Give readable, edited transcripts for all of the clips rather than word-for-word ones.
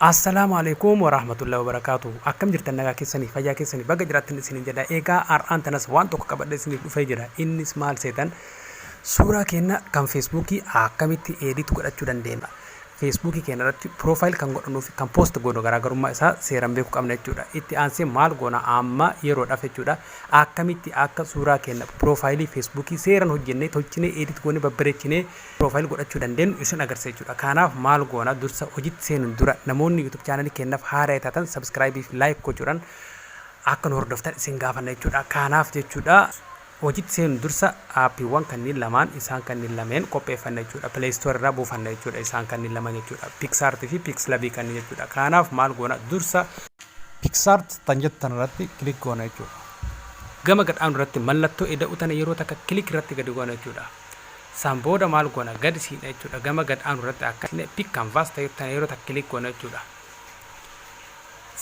Assalaamu Aleeykum Warahmatullahi Wabarakaatuh Akkam jirtan nagaa keessanii fayyaa keessanii baga jiraattan isiniin jedha eegaa har'aan tanas waan tokko qabadhe isiniif dhufee jira innis maal seetan suuraa keenna kan feesbuukii akkamitti edit godhachuu dandeenya feesbuukii keenya irratti profile kan godhannuu fi kan post goonu garaagarummaa isaa seeran beekuu qabna jechuudha itti aansee maal goona amma yeroodhaaf jechuudha akkamitti akka suuraa keenya profaayilii feesbuukii seeran hojjennee tolchinee edit goonee babbareechinee profile godhachuu dandeenyu isin agarsiisa jechuudha. Kaanaaf maal goona dursa hojitti seenun dura namoonni YouTube channel keennaf haaraya taatan subscribe fi like gochuudhan akka nu hordoftan isin gaafanna jechuudha. Kaanaaf jechuudha hojitti seenun dursa aappiiwwan kanniin lamaan isaan kanniin lameen qopheeffanna jechuudha. Play Store irraa buufanna jechuudha isaan kanniin lamaan jechuudha. PicsArt fi PixLab kanniin jechuudha. Kaanaaf maal goona dursa PicsArt tan jettu tana irratti click goona jechuudha. Gama gad aanu irratti mallattoo eda'uu tana yeroo takka click irratti gadi goona jechuudha. San booda maal goona gad siidha jechuudha gama gad aanu irratti akka pick canvas ta'e tana yeroo takka click goona jechuudha.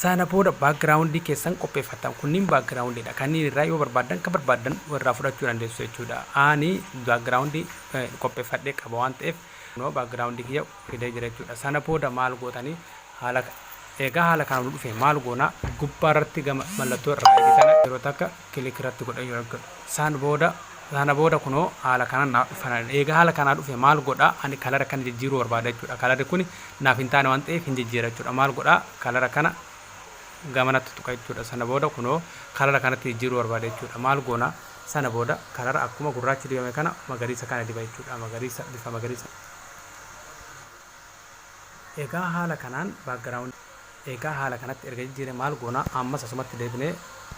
Sana booda background keessan qopheeffattan kunniin background dha kanneen irraa yoo barbaaddan kan barbaaddan irraa fudhachuu dandeessu jechuudha. Ani background qopheeffadhee qaba waan ta'eef kunoo background kiyya fidee jira jechuudha. Sana booda maal gootanii haala egaa haala kanaan nu dhufe maal goona gubbaa irratti gama mallattoo right tana yeroo takka click irratti godha jechuudha. San booda sana booda kunoo haala kanaan naaf dhufa. Eega haala kanaa dhufe maal godha ani kalara kana jijjiiruu barbaada jechuudha. Kalarri kun naaf hin taane waan ta'eef hin jijjiira jechuudha. Maal godha kalara kana gamanatti tuqa jechuudha. Sana booda kunoo kalara kanatti jijjiiruu barbaada jechuudha. Maal goona sana booda kalara akkuma gurraachi dibame kana magariisa kana diba jechuudha. Magariisa bifa magariisa. Egaa haala kanaan background Egaa haala kanatti erga jijjiire maal goona ammas asumatti deebinee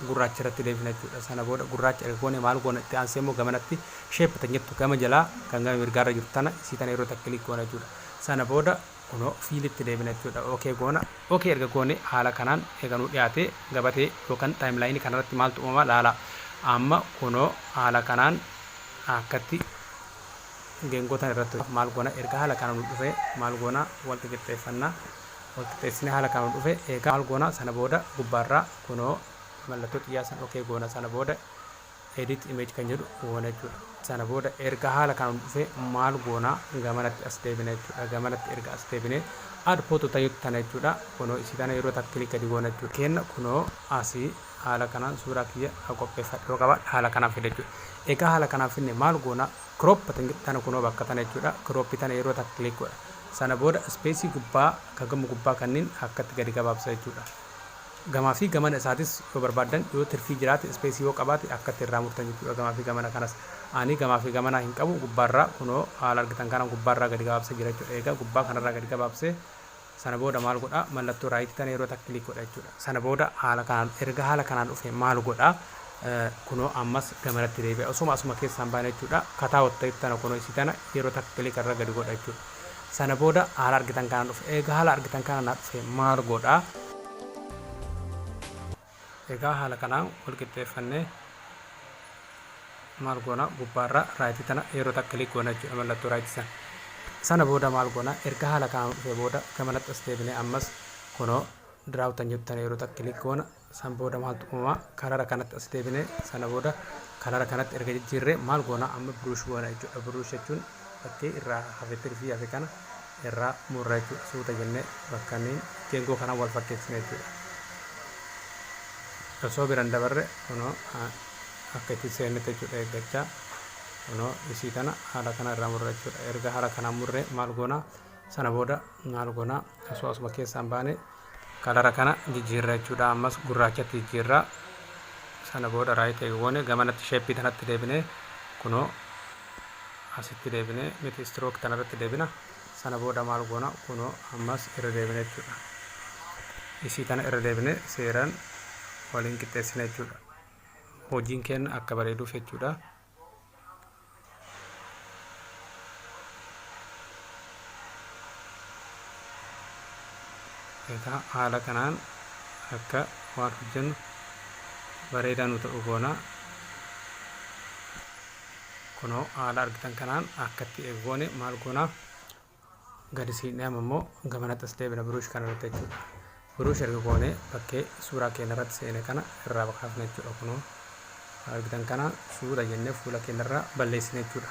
gurraacha irratti deebifna jechuudha. Sana booda gurraacha erga goone maal goona itti aansee immoo gamanatti shape tan jettu gama jalaa kan gama mirgaarra jirtu tana isii tana yeroo takka click goona jechuudha. Sana booda kunoo fiilitti deebina jechuudha. OK goona. OK erga goone haala kanaan eega nuu dhiyaate gabatee yookaan timeline kanarratti maaltu uumama laala. Amma kunoo haala kanaan akkatti geengoo tana irratti maal goona erga haala kanaan nu dhufe maal goona wal qixxeeffanna. Wal qixxeessinee haala kanaan nu dhufe eegaa maal goona sana booda gubbaarraa kunoo mallattoo xiyyaa san ok goona sana booda edit image kan jedhu goona jechuudha. Sana booda erga haala kanaan nu dhufe maal goona gamanatti as deebina jechuudha. Gamanatti erga as deebine add photo tana jechuudha. Kunoo isii tana yeroo takka click gadi goona jechuudha. Kenna kunoo asii haala kanaan suuraa kiyya qopheeffadhe yoo qabaadhe haala kanaan fida jechuudha. Egaa haala kanaan finne maal goona crop tana kunoo bakka tana jechuudha. Crop tana yeroo takka click godha. Sana booda space gubbaa ka gama gubbaa kanniin akkatti gadi gabaabsa jechuudha. Gamaa fi gamana isaatis yoo barbaaddan yoo tirfii jiraate space yoo qabaate akkatti irraa murtan jechuudha gamaa fi gamana kanas. Ani gamaa fi gamanaa hin qabu gubbaarraa kunoo haala argitan kanaan gubbaarraa gadi gabaabsee jira jechuudha. Egaa gubbaa kanarraa gadi gabaabsee sana booda maal godha mallattoo right tana yeroo takka click godha jechuudha. Sana booda haala kanaan erga haala kanaan dhufe maal godha kunoo ammas gamanatti deebi'a. Osuma asuma keessaan baane jechuudha. Kataa watta tana kunoo isii tana yeroo takka click irra gadi godha jechuudha. Sana booda haala argitan kanaan dhufe. Egaa haala argitan kanaan naa dhufe maal godha? Egaa haala kanaan wal qixxeeffannee maal goona gubbaarra raayitii tana yeroo takka click goona jechuudha mallattoo raayitii sana. Sana booda maal goona erga haala kanaan dhufe booda gamanatti as deebinee ammas kunoo draw tan jettu tana yeroo takka click goona. San booda maaltu uumama kalara kanatti as deebinee sana booda kalara kanatti erga jijjiirree maal goona amma brush goona jechuudha. Brush jechuun bakkee irraa hafe tirfii hafe kana irraa murra jechuudha. Suuta jennee bakka inni geengoo kanaan wal fakkeessine jechuudha. Osoo biran dabarre kunoo akka itti seennetti jechuudha eeggachaa kunoo isii tana haala kana irraa murra jechuudha. Erga haala kanaan murree maal goona sana booda maal goona osoo asuma keessaan baane kalara kana jijjiirra jechuudha. Ammas gurraachatti jijjiirra. Sana booda right eega goone gamanatti sheeppii tanatti deebinee kunoo asitti deebinee miti stroke tanarratti deebina. Sana booda maal goona kunoo ammas irra deebine jechuudha. Isii tana irra deebine seeraan waliin qixxeessina jechuudha. Hojiin keenya akka bareeduuf jechuudha. Egaa haala kanaan akka waan hojjennu bareedaa nu ta'u goona. Kunoo haala argitan kanaan akkatti eeggoone maal goona gadi siinee amma immoo gamanatti as deebina biruush kana irratti jechuudha. Biruush erga goone bakkee suuraa keenya irratti seene kana irraa kaafna jechuudha. Kunoo argitan kana suura jennee fuula keenya irraa balleessine jechuudha.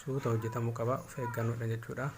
Suuta hojjetamuu qaba, of eeggannoodhaan jechuudha.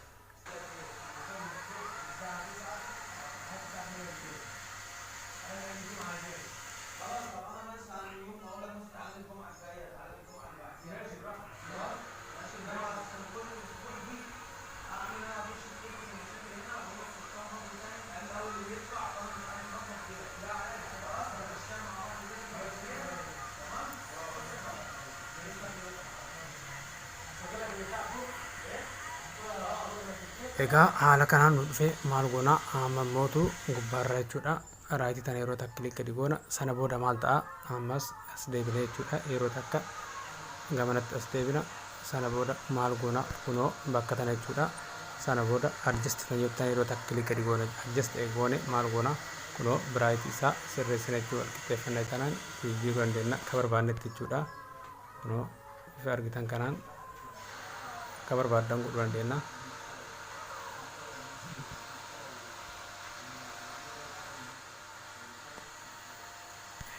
Egaa haala kanaan nu dhufe maal goona? Amma mootu gubbaarra jechuudha. Right tana yeroo takka click gadi goona. Sana booda maal ta'a? Ammas as deebina jechuudha. Yeroo takka gamanatti as deebina. Sana booda maal goona? Kunoo bakka tana jechuudha. Sana booda adjust kan jettu tana yeroo takka click gadi goona. Adjust eega goone maal goona? Kunoo bright isaa sirreessina jechuudha. Wal qixxeeffanna kanaan jijjiiruu dandeenya akka barbaannetti jechuudha. Kunoo bifa argitan kanaan akka barbaaddan godhuu dandeenya.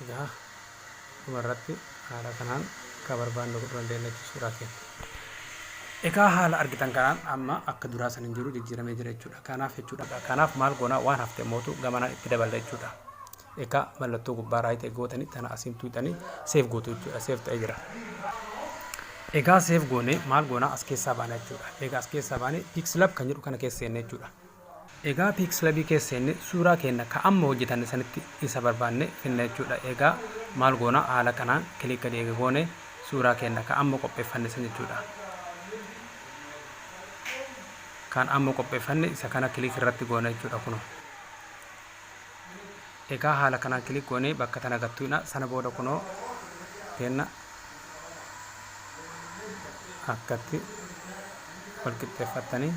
Egaa dhumarratti haala kanaan akka barbaanne godhuu dandeenya jechuudha suuraa keenya. Egaa haala argitan kanaan amma akka duraa san hin jiru, jijjiiramee jira jechuudha. Kanaaf jechuudha. Kanaaf maal goona? Waan hafte mootu gamanaan itti daballa jechuudha. Egaa mallattoo gubbaa right gootanii tana asiin tuuxanii save gootu jechuudha. Save ta'ee jira. Egaa save goone maal goona? As keessaa baana jechuudha. Egaa as keessaa baane PixelLab kan jedhu kana keessa seenne jechuudha. Egaa PixelLab keessa seenne suuraa keenya ka amma hojjetanne sanitti isa barbaanne finna jechuudha. Egaa maal goona? Haala kanaan click gadi eega goone suuraa keenya ka amma qopheeffanne san jechuudha. Kan amma qopheeffanne isa kana click irratti goona jechuudha kunoo. Egaa haala kanaan click goonee bakka tana gattuudha. Sana booda kunoo kenna akkatti wal qixxeeffattanii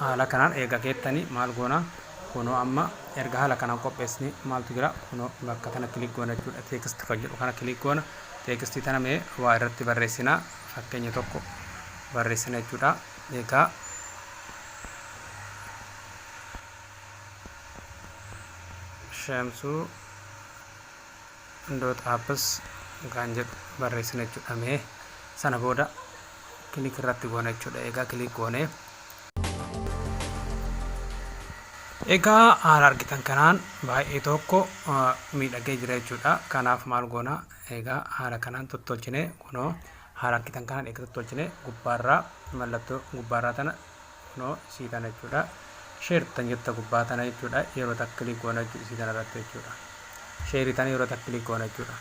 haala kanaan eega keettanii maal goona? Kunoo amma erga haala kanaan qopheessine maaltu jira? Kunoo bakka tana click goona jechuudha. Text kan jedhu kana click goona. Text tana mee waa irratti barreessina, fakkeenya tokko barreessina jechuudha. Egaa Shamsuu.apps kan jedhu barreessina jechuudha. Mee sana booda click irratti goona jechuudha. Egaa click goone. Egaa haala argitan kanaan baay'ee tokko miidhagee jira jechuudha. Kanaaf maal goona? Egaa haala kanaan tottolchine, kunoo haala argitan kanaan eega tottolchine gubbaarraa mallattoo gubbaarraa tana, kunoo isii tana jechuudha. Share tan jetta gubbaa tana jechuudha. Yeroo takka click goona jechuudha isii tana irratti jechuudha. Share tana yeroo takka click goona jechuudha.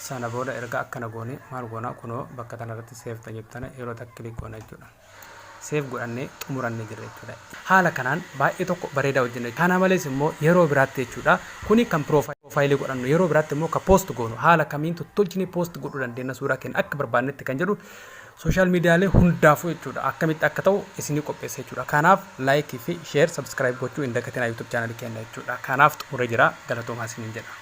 Sana booda erga akkana goone maal goona? Kunoo bakka tana irratti save tan jettu tana yeroo takka click goona jechuudha. Save godhannee xumurannee jirra jechuudha. Haala kanaan baay'ee tokko bareedaa hojjenna. Kana malees immoo yeroo biraatti jechuudha. Kuni kan piroofaayilii godhannu, yeroo biraatti immoo kan post goonu, haala kamiin tottolchinee post godhuu dandeenya suuraa keenya akka barbaannetti kan jedhu, social miidiyaalee hundaafuu jechuudha, akkamitti akka ta'u isinii qopheessa jechuudha. Kanaaf like fi share, subscribe gochuu hin dagatinaa YouTube channel keenya jechuudha. Kanaaf xumuree jira, galatoomaa isiniin jedha.